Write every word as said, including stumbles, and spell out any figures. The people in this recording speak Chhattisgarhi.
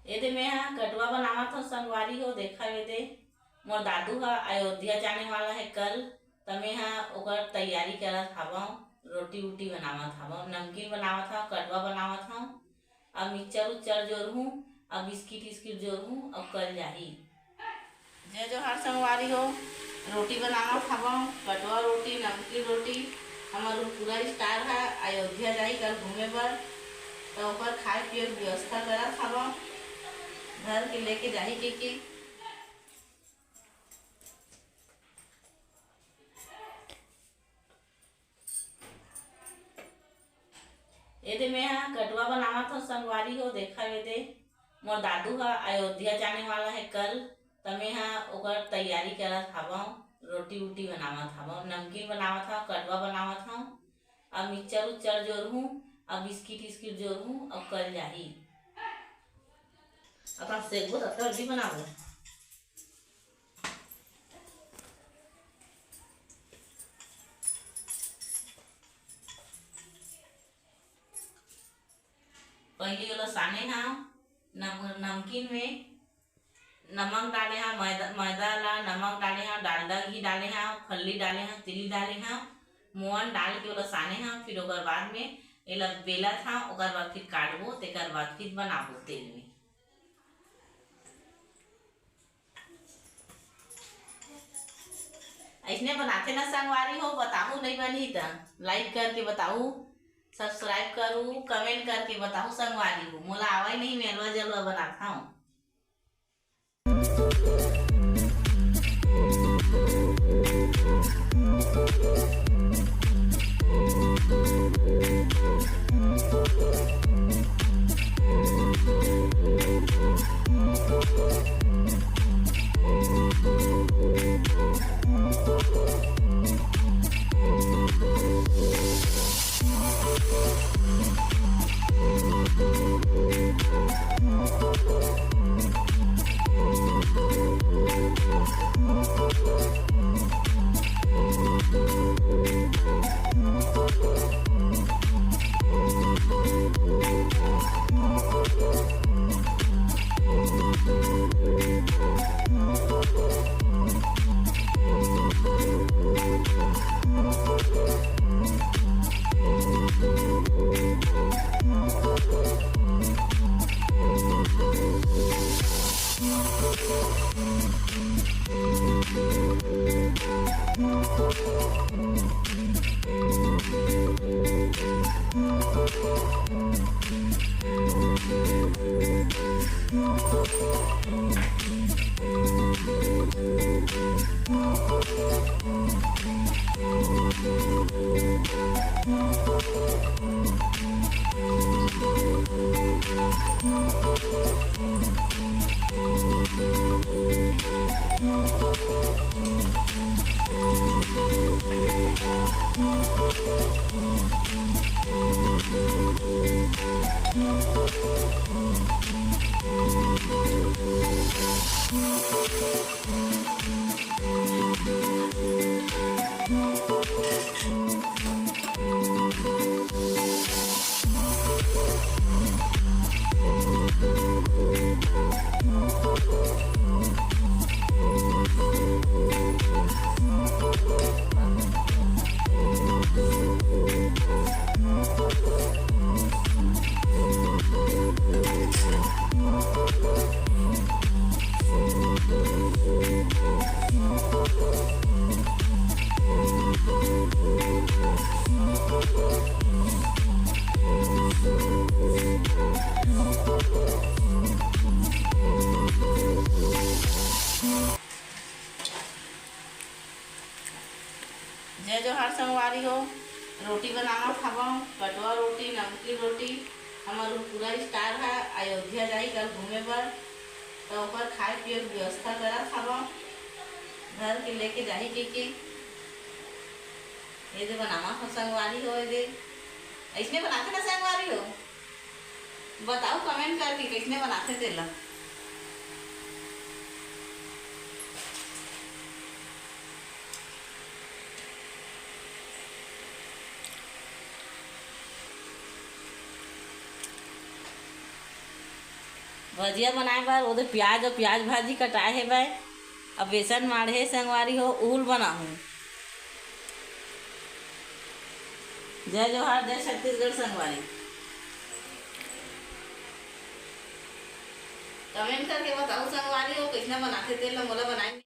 एदे मेहा कटवा बनावत हव संगवारी हो, देखा एदे मोर दादू ह अयोध्या जाने वाला हे कल, त मेहा ओकर तैयारी करत हवं, रोटी वोटी बनावत हवं, नमकीन बनावत हवं, कटवा बनावत हवं, अब मिक्सचर उक्सचर जोरहूँ, अब बिस्किट इस्किट जोरहूँ, अब कल जाही। जय जोहार संगवारी हो, रोटी बनावत हवं, कटवा रोटी, नमकीन रोटी। हमर पूरा स्टार ह अयोध्या जाही कल घूमे बर, त ओकर खाए पिए के व्यवस्था करत हवं, घर के लेके जाही के, के। एदे मेहा कटवा बनावत हव संगवारी हो, देखा एदे मोर दादू ह अयोध्या जाने वाला हे कल, त मेहा ओकर तैयारी करत हवं, रोटी वोटी बनावत हवं, नमकीन बनावत हवं, कटवा बनावत हवं, अब मिक्सचर उक्सचर जोरहूँ, अब बिस्किट इस्किट जोरहूँ, अब कल जाही। अपन सेकबो त तब भी बनाबो। पहिली ओला साने हव, नम-, नमकीन में नमक डाले हव, मैदा, मैदा ला नमक डाले हव, डालडा घी डाले हव, फल्ली डाले हव, तिली डाले हव, मोअन डाल के ओला साने हव। फिर ओकर बाद में एला बेलत हव, ओकर बाद फिर काटबो, तेकर बाद फिर बनाबो तेल में। अइसने बनाथे ना संगवारी हो, बताहू नइ बनही त like करके बताहू, subscribe करू, comment करके बताहू संगवारी हो। मोला आवय नहीं, मैं अलवा जलवा बनात हव। जय जोहार संगवारी हो, रोटी बनावत हवं, कटवा रोटी, नमकीन रोटी। हमर पूरा स्टार ह अयोध्या जाही कल घूमे बर, त ओकर खाए पिए के व्यवस्था करत हवं, घर के लेके जाही के, के। एदे बनावत हव संगवारी हो, एदे अइसने बनाथे ना संगवारी हो। बताओ comment करके कइसने बनाथे तेला। भजिया बनाए बर ओदे प्याज अउ प्याज भाजी कटाए हेवय। अब बेसन माढ़े संगवारी हो, उहुल बनाहूँ। जय जोहार, जय छत्तीसगढ़ संगवारी। कमेंट करके बताओ संगवारी हो, कइसना बनाथे तेल ला, मोला बनाए